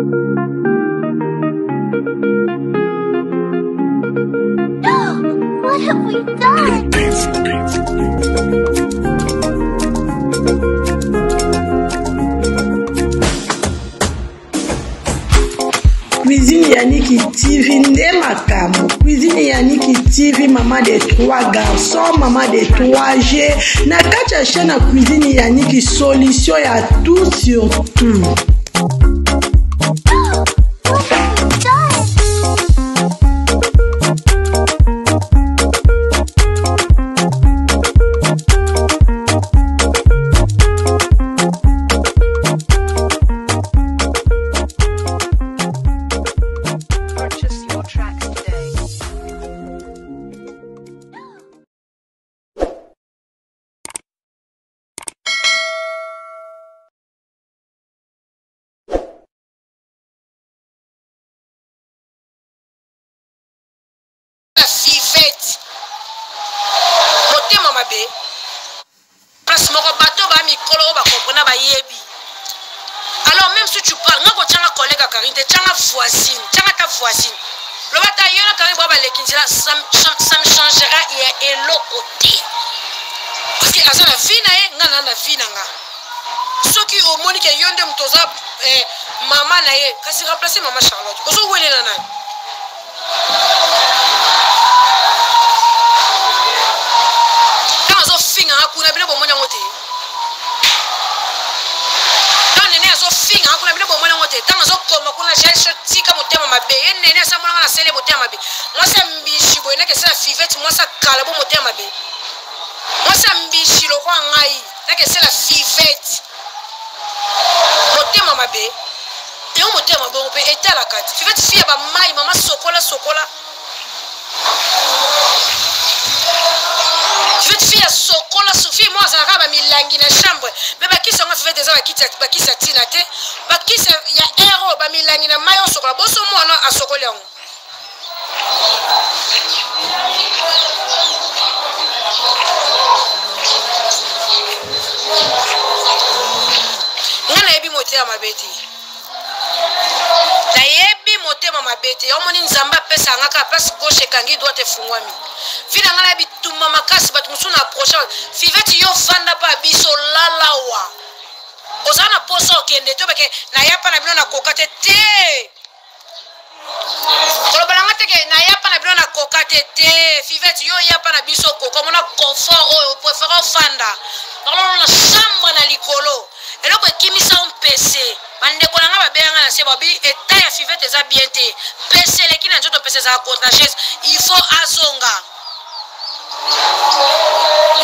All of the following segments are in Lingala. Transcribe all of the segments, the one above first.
What have we done? Cuisine Yannick TV nde makambo. Cuisine Yannick TV maman de trois garçons, maman de 3 G. Na kati ya chaîne ya Cuisine Yannick solution ya tout sur tout. Purchase your tracks today. Na fivette motema mabe place moko bato ba mikolo oyo bakomprena bayebi. Alors même si tu parles, nga kotyanga collègue ya Karine te, tyanga voisine, tyanga ta voisine, loba ta yo na Karine bwa baleki nzela, ça me changera ya eloko te, parce que aza na vie na ye, nga na na vie na nga. Soki omoni ke yo nde moto oza eh, mama na ye, kasi remplacer mama Charlotte, ozowelela nani? Ntango azofinga nga kuna, bino bomoni yango te. Ntango nene azofinga nga kuna, bino bomoni yango te. Ntango azokoma kuna, jael tika motema mabe. Ye nene asamonanga na sele motema mabe, mwasi ya mbishi boye nake esala fivete, mwasi ya kala bo motema mabe, mwasi ya mbishi lokwa ngai nake esala fivete motema mabe. Yango motema bongo mpe etalaka te. Fivete fille ya bamai, mama sokola sokola. Fivete fille ya sokola, fille moko azalaka bamilangi na chambre, me bakisi yango fivete eza bakisi ya ntina te, bakisi ya air oyo bamilangi na mai osokola boso mwana asokoli yango. Nga nayebi motema mabe te, nayebi motema mabe te. Omoni Nzambe apesa nga kaka place gauche ekangi, droite efungwami. Vi na nga na bitumba makasi, bato mosusu na approche fiveti yo vanda mpa biso lalawa, ozala na posa okende te, obake naya mpa na bino nakoka te te. Koloba na nga te ke naya mpa na bino nakoka te te. Fivete yo ya mpa na biso okoka, omona confort oyo oprefere ofanda nakolona na chambre na likolo, eloko ekimisa yo mpese. Bandeko na nga babenga nga na se, babi etat ya fivete eza bien te, mpese eleki na nzoto, mpese ezala contagieuse, il faut azonga.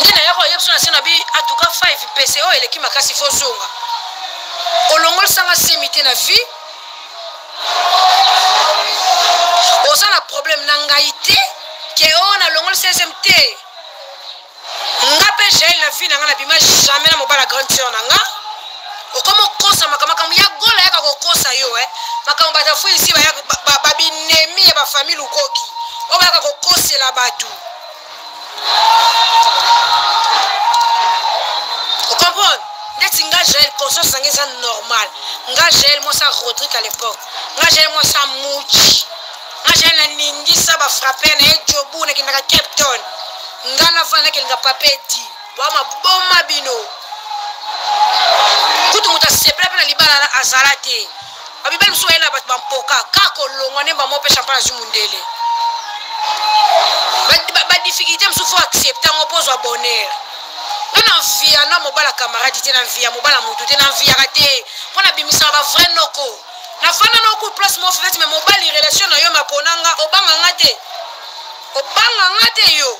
Nde nayaka oyebi so na se na bi atuka 5 mpese oyo eleki makasi, il faut zonga. Olongolisanga semi te na vie, oza na problème na ngai te ke oyo nalongoli csm te. Nga mpe Jael na vie na nga nabima jamais na mobala grande sœur na nga. Okoma okosa makambo, makambo ya gola yaka kokosa yo eh. Makambo bato ya fui isi babinemi ya bafamille lukoki oyo bayaka kokosela bato, ocomprendre? Ndeti nga Jael, conscience na nga eza normal. Nga Jael mwasi ya Rodrigue à l'époque, nga Jael mwasi ya Muchi, nga Jael naningisa bafrappe na ye jobu, nakendaka Cape Town, nga navanda nakelinga papa edi bwa maboma bino. Kutu moto asepela mpe na libala azala te, babibali mosusu bayela bato bampoka kaka kolongwa nde bamo mpe champagne azwi mundele. Badifficulté mosusu fo accepte yango mpo ozwa bonheur. Nga na mvia na mobala camarade te, na mvia mobala motu te, na mviaka te mpo nabimisaka bavrai noko. Nafanda na oku place moko fivete, me mobali relation na yo mapona nga, obanga nga te, obanga nga te yo.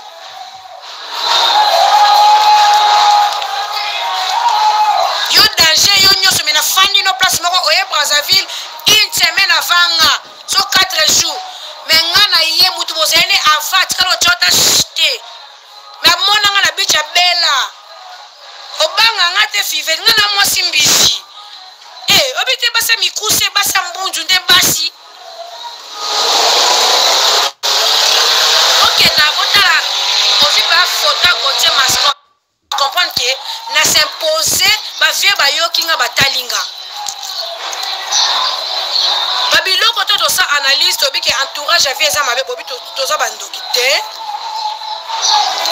Yo danger yo nyonso, me nafandi no place moko oye Brazzaville une semaine avant nga, so 4 jours, me nga na ye mutu bozali ne avant atikala otiota te, me amona nga na beach ya Bela. Obanga nga te five, nga na mwasi mbisi e obi te, basi ya mikuse, basi ya mbunzu nde basi. Okenda otala ozwi ba photo ya Gauthier Mascon, comprendre ke na s'impose, ba vieux bayoki nga, batali nga. tosa analyse toyebi ke entourage ya vie eza mabe bobi toza bandoki te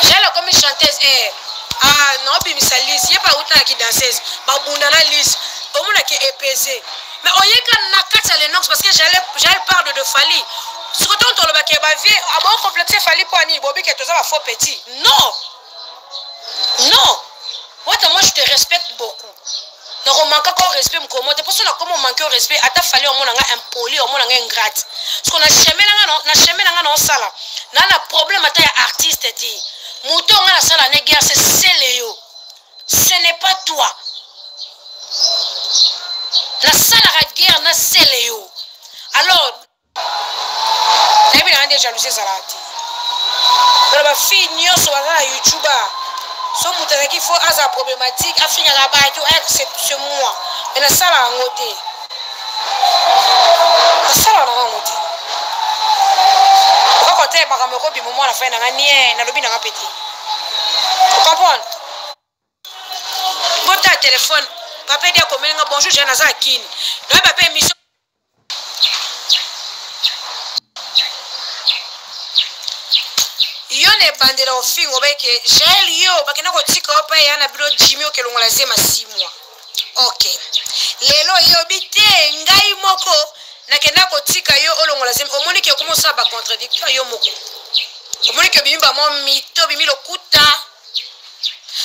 jael akomi chanteuse eh. ah, naobimisa lise ye mpe auta na kidanseuse babunda na lise omonaki epese mais oyeka na kati ya lenox parce que jael, jael parle de fali sikoyo ntango tolobaki bavie abokomplexe fali mpo anini bobi ke toza bafaux petit non non wata moi je te respecte beaucoup nakomanka ko respect mokolo moko te mpo so nakoma omanke o respect ata fali omona nga impoli omona nga ingrate siko na chemin na nga na chemin na nga naosala na na problème ata ya artiste te moto oyo nga nasala ne guerre c'est sele yo ce n'est pas toi nasalaka guerre na sele yo alors nayebi nanga nde jalousie ezalaka te mpona bafille nyonso baza na youtube so moto azalaki fo azala problématique afingaka bato c'est moi mais nasala yango te nasala nanga yango te okaka te makambo ekobima mwana fai nanga nie nalobi nanga mpe te ocomprendre bota telefone papa edi akomeli nga bonjour jean naza akini nayeba mpe émission yo na ebandela ofinga obeke jael yo bakenda kotika yo mpe ya na bino jimi okelongola zema simwa ok lelo eyobi te ngai moko nakenda kotika yo olongola zemi omoni ke okoma osala bacontredicteur yo moko omoni ke obimi bamo mito obimi lokuta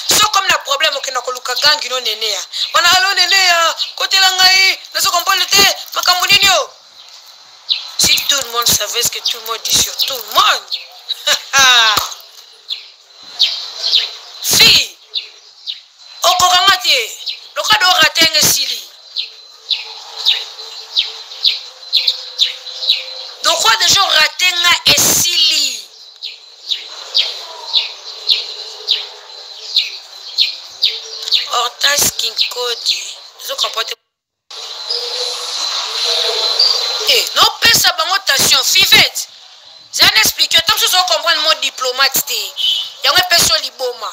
so comme na problème okenda koluka gangi no neneya wana alo neneya kotela ngai nazo comprendre te makambo nini o si tout le monde savait ce que tout le monde dit sur tout le monde fille okokanga te loka do rate nga esili lokwa deja orate nga esili Hortense Kinkodi ezo comprendre te eh, nopesa bango tension fivete zala na explike ntango mosusu ocomprendre mo diplomate te yango epesi yo liboma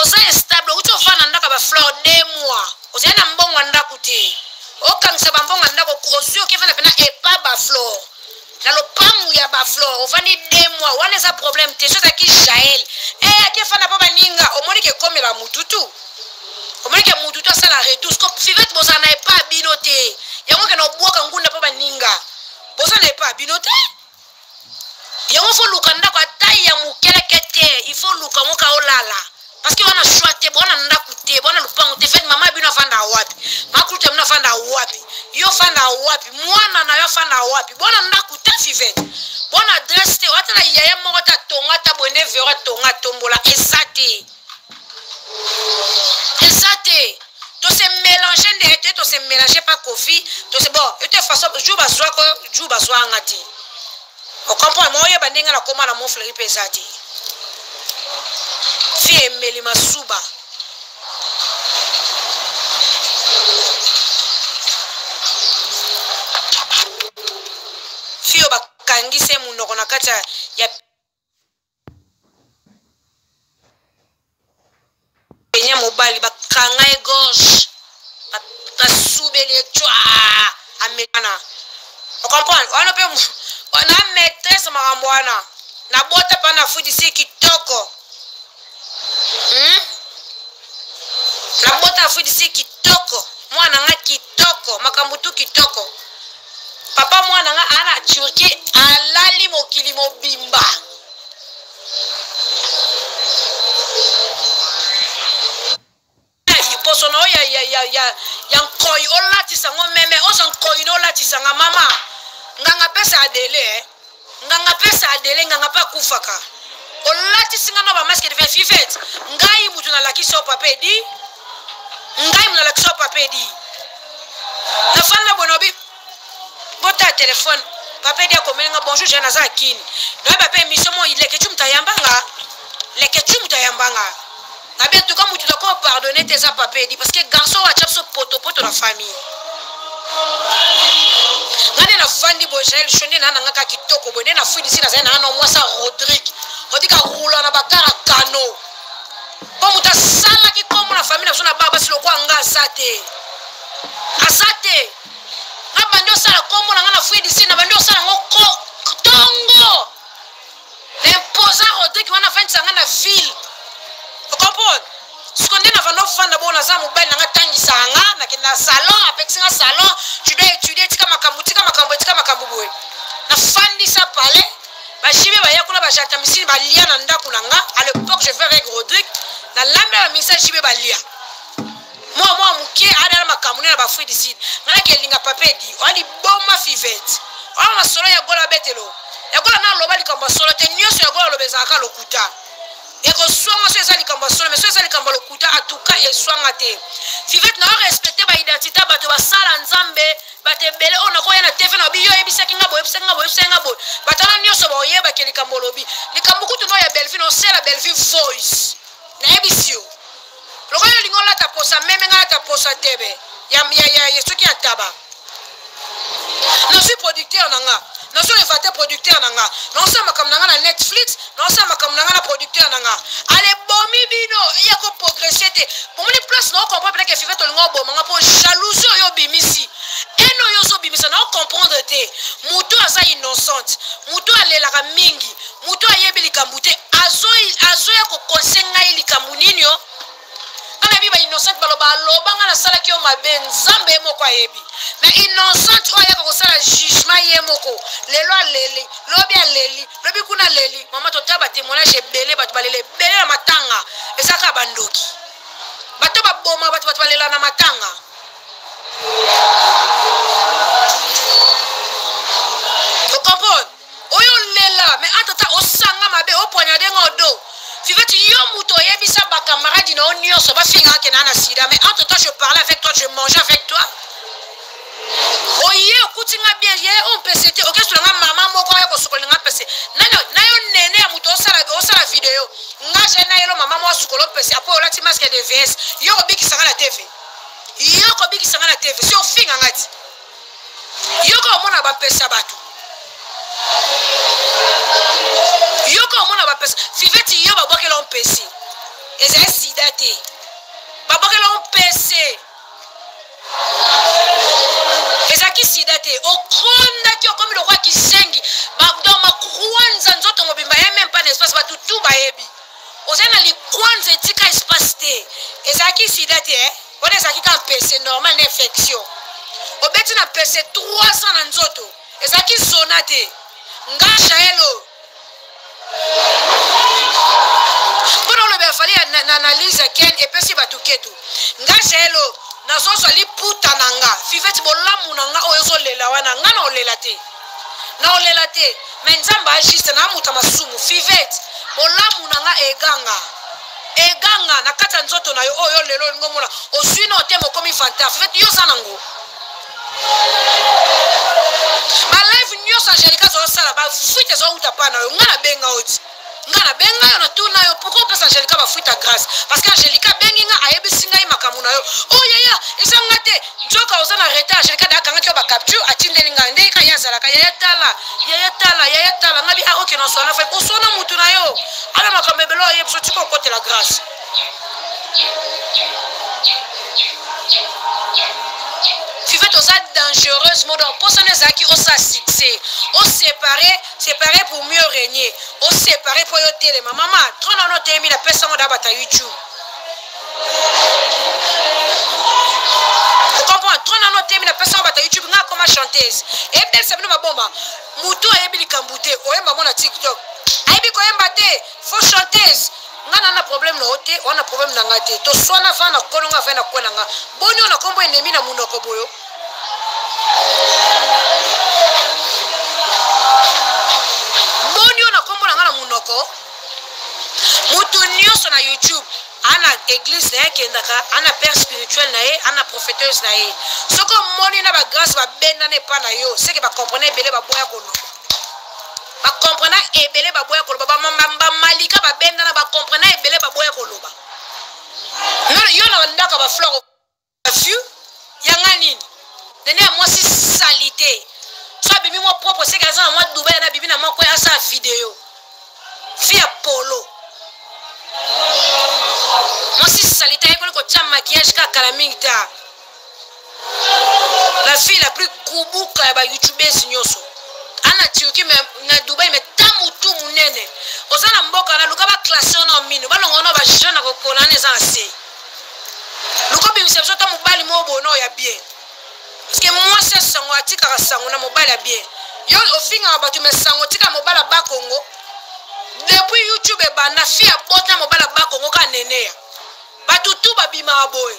oza instable outi ofanda ndako ya baflore de mois ozali na mbongo ya ndako te okangisa bambongo ya ndako ozwi okefanda mpena epa baflore na lopangu ya baflore ofandi de mois wana eza problème te so ezalaki jael e eh, akefanda mpo baninga omoni ke ekomela mututu omoni ke mututu asala retour siko fivete bozala na epa bino te yango kende obwaka ngunda mpo baninga boza na epa bino te yango fo luka ndako ata ya mokeleke te il faut luka ngo ka olala parce que wana choix te bona ndako te bona lupango te fete mama bino afanda wapi makulutu bino afanda wapi yo fanda wapi mwana na yo afanda wapi bona ndako te fivete bona adresse te ata na yaya moko te atonga ata boye nde vero atonga atombola eza te eza te tose mélange nde te tose mélange pa kofi tose bon ete façon jour bazwako jour bazwanga te ocomprendre ma oyeba ndenge nakoma na monfleri mpe eza te fi emeli masuba fi oyo bakangisi ye monoko na kati ya penya mobali bakanga ye gorge basubeli ye cwa amekana ocomprendre wana mpe na maîtresse makambo wana nabota mpa na afrique disi kitoko hmm? nabota afrique disi kitoko mwana nga kitoko makambo tu kitoko papa mwana nga aa na turquie alali mokili mobimba poso na yo ya, ya, ya, ya, ya nkoi olatisa yango meme oza nkoi na olatisa nga mama nganga pesa adele eh. nganga pesa adele nganga mpe akufaka olatisi nga na bamaske de fivete ngai moto nalakisi yo papa edi ngai moto nalakisi yo papa edi nafanda boye naobi bota telefone papa edi akomeli nga bonjour jean naza akini nayeba mpe émission mo lekecu moto ayamba nga lekecu moto ayamba nga nabi en tout cas moto nako pardonne te eza papa edi parce que garçon oyo atya biso potopoto na famille nga nde nafandi boye jael sho nde naa na nga kaka kitoko boye nde nafwidisi nazali na nga na mwasi ya rodrigue rodrigue arula na bakara kano mpo moto asalaki nkombo na famille na biso na baba basi lokola nga aza te aza te nga bandi osala kombo na nga na fruit d'ici na bandi osala yango tongo imposa Rodrigue wana afandisa nga na ville ocomprendre siko nde navanda ofanda bongo naza mobali na nga atangisaka nga nakende na salon apekisi nga salon tu dois étudier tika makambo tika makambo tika makambo boye nafandisa palais bajibe baya kuna bajantamisini balia na ndako na nga à l'époque je vais avec Rodrigue nalambela bamisa jibe balia mwa mwa moke adala makambo ne na bafruit du sud ngai nake elinga papa edi oya liboma fivete oya masolo ya gola abetelo ya gola na aloba likambo ya solo te nyonso ya gola aloba ezalaka lokuta ekoswanga so eza likambo ya solo mais so eza likambo ya lokuta atuka eswanga te fivete na orespecte baidentité ya bato basala nzambe bato ebele oyo nakoya na tv na obi yo oyebisaki nga boye oyebisaki nga boye oyebisaki nga boye bato wana nyonso baoyebaki likambo olobi likambo kutu no ya bellevue na osela bellevue voice nayebisi yo lokola yo olingi olata posa meme ngai alata posa tebe ya, ya, ya, ya soki ya ntaba nazwi producteur na nga nazo evate producteur na nga naosala makambo na nga na netflix naosala makambo na nga na producteur na nga alebomi bino ya koprogresse te bomoni place nao comprendre peut-être five tolinga oboma nga mpo jalousie oyo obimisi ene oyo ozobimisa nao comprendre te moto aza innocente moto alelaka mingi moto ayebi likambo te azoya kokonse ngai likambo nini o nga nayebi ba innocente baloba aloba nga nasalaki yo mabe nzambe ye moko ayebi mais innocente oyo ayaka kosala jugement ye moko lelo aleli lobi aleli lobi kuna aleli mama totala batémoignage ebele bato balela ebele na matanga eza kaka bandoki bato baboma bato bato balela na matanga ocomprendre oyo lela mais entre temps osanga mabe opoignarde nga odo fivette yo moto oyebisa bacamarade na yo nyonso bafingaka ke naa na sida mais entre temps je parlais avec toi je mangeais avec toi oye okuti nga bien ye oyo mpese te okesula nga mama moko aya kosukola nga mpese na yo nene ya moto osala video nga je na yelo mama moko asukola mpese apres olati masque de vs yo kobikisa nga na tv yo kobikisa nga na tv si ofinga nga ti yoka omona bapesa bato yoka omona bapesa fiveti yo babwakela mpese ezali sida te babwakela mpese ezalaki sida te okondaki okomi lokola kizengi donc makwanza nzoto mobimba ya meme pas na espace bato tu bayebi ozali na likwanza etika espace te ezalaki sida te eh? wana ezalaki kaka mpese normal na infection obeti na mpese 300 na nzoto ezalaki zona te nga jael oyo mpo na oloba afali na analyse ya ken epesi bato ketu nga jael oyo nazozwa liputa na nga fiveti bolamu na nga oyo ozolela wana nga na olela te na olela te me nzambe ajuste na amuta masumu fivete bolamu na nga eganga eganga na kati ya nzoto na yo oyo lelo olingi omona ozwi na otema okomi vantard fivete yo oza nango balive nyonso angelika azosala bafuite ezowuta mpa na yo ngai nabenga yo ti nga nabenga yo natuna yo pourkoi opesa angelika bafuite ya grâce parce que angelika abengi nga ayebisi ngai makambo na yo o oh, yaya eza nga te nzoka oza na retard angelika da akangaki yo bacapture atindeli ngai ndenge kaka ye azalaka yaya tala yaya tala yaya tala ngai bi ah oke naswana fai oswana mutu na yo ala makambo ebele oye biso tika okotela grâce fivete oza dangereuse mo donc mposa nde ezalaki osala succès osepare separe pour mieux régner osepare mpo yo telema mama tro nano otelemi napesa yango da bata youtube okomprendre tro nano otelemi napesa yango bata youtube ngai akoma chanteuse ebelisa bino maboma motu ayebi likambo te oyemba ngo na tiktok ayebi koyemba te faux chanteuse nga na na problème na yo te oa na problème na nga te toswana va na kono nga va na kwe na nga boni oyo na kombo ennemi na monoko boyo boni oyo na kombo na nga na monoko moto nyonso na youtube ana eglise na ye akendaka ana père spirituel na ye ana prophéteuse na ye soki omoni na bagrâce babendana epa na yo seke bacomprene ebele baboya koloba bacomprena ebele baboya koloba bamalika babendana bacomprena ebele baboya koloba yo na ndako ya baflore vue yanga nini nene ya mwasi salite so abimi mwa propre seke aza na mwa dubai na abimi na mwa kwe asala video fi ya polo mwasi salite ayekoli kotya maquillage kaka kala mingi ta la fille la plus kubuka ya ba youtubeuses nyonso ana Turquie mais na Dubaï, mais ta mutu munene oza na mboka na luka ba classe na mino balongo na ba jeune na kokola na eza na se luka bimisa biso ta mobali moko boye na ya bien, parce que mwasi ya sango atikaka sango na mobali ya bien. Yo ofingaka bato, mais sango tika mobali ya Bakongo. Depuis YouTube ebanda, fille abota mobali ya Bakongo kaka Neneya. Bato tu babimaka boye,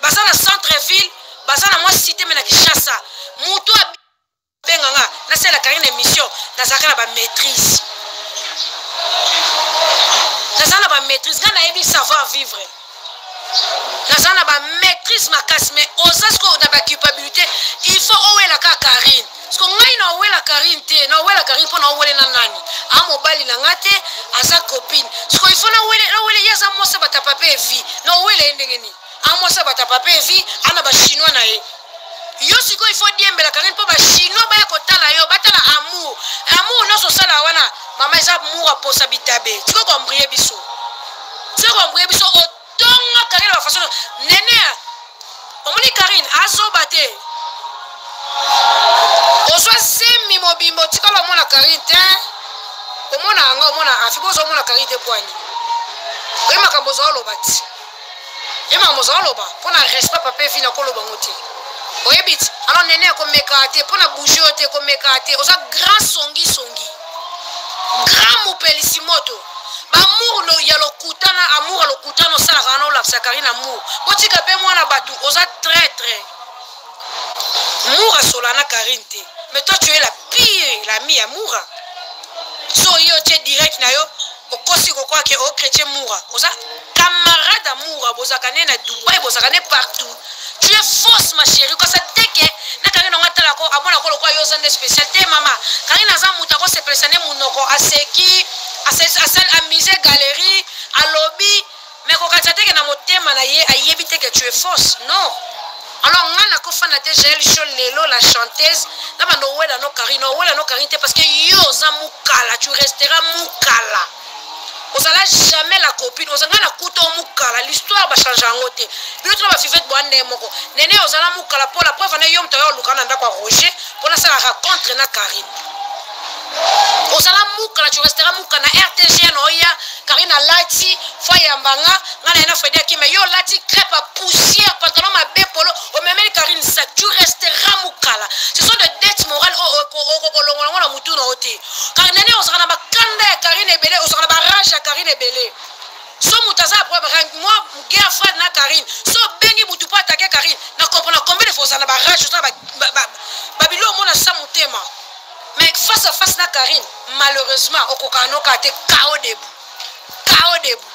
baza na centre ville, baza na mwa cité, mais na Kinshasa motu abenganga nasala Karine émission. Nazalaka na bamaîtrise, naza na bamaîtrise, ngai nayebi savoir vivre, naza na bamaîtrise makasi. Mais oza sikoyo na baculpabilité, il faut owela kaka Karine. Parce ngai na owela Karine te, na owela Karine mpo na owele na nani? A mobali na nga te, aza copine. Siko il faut nawele, nawele ye aza mwasi bata papa Evi, na owele ye ndenge nini? A mwasi bata papa Evi, ana bachinois na ye. Yo sikoyo il faut diembela Karine mpo bachinois baya kotala yo, batala amour. Amour nyonso osala wana, mama, eza amour aposa bitabe. Tika koembrouiller biso, tika koembrouiller biso. Otonga Karine bafaçon. Nene, omoni Karine azoba te. Ozwa zemi mobimba, otikala omona Karine te. Omona yanga, omona afi boza, omona Karine te. Pwani oye makambo oza oloba ti ye makambo oza oloba mpo na respect papa Evi, nakoloba ngo te. Oyebi ti alors Nene akomeka te mpo na bouge oyo te, komeka te. Oza grand songisongi, grand mopelisi moto. Bamour ya lokuta na amour ya lokuta na osalaka wana, olakisa Karine amour. Botika mpe mwana bato, oza traître. Moura asola na Karine te, mais toi, tu es la pire l'ami ya Moura. So ye otie direct na yo, okosi kokwake o chrétien. Moura oza camarade ya Moura, bozalaka ne na Dubai, bozalaka ne partout. Tu es fausse, ma chérie. Kosa teke na Karine nango atalako, amonako lokola yo oza nde spécial te. Mama, Karine aza moto akosepelisa nde monoko, aseki, asali amise galerie, alobi, mais kokanisa teke na motema na ye ayebi te que tu es fausse, non. Alors nga nakofanda te. Jael Show lelo, la chanteuse na bando owela no Karine, owela no Karine te, parce que yo oza mokala, tu resteras mokala, ozala jamais la copine. Oza nga nakuta o mokala, l'histoire bachange yango te. Bino tuna bafivete boa nde moko. Nene, ozala mokala mpo la preuve ane yo moto ayo oluka na ndako ya Roger mpo nasala rencontre na Karine. Ozala mukala, tu resteras mukala. Na RTGN oya, Karine alati fo ayambanga nga na ye na Fredi Akime. Yo olati crêpe ya poussière, pantalon mabe, polo, omemeli Karine sac. Tu resteras mukala. Ce sont des dettes morales okokolongola ngo na mutu na yo te. Car Nene, ozalaka na bakanda ya Karine ebele, ozalaka na barage ya Karine ebele. So moto aza na problème, moi guerre froide na Karine, so obengi mutu mpo atake Karine, na comprendre combien de fois ozala na barage, oza na babilo, omona sa motema. Mais face à face na Karine, malheureusement okokaka nokaa te. Kao debout, kao debout.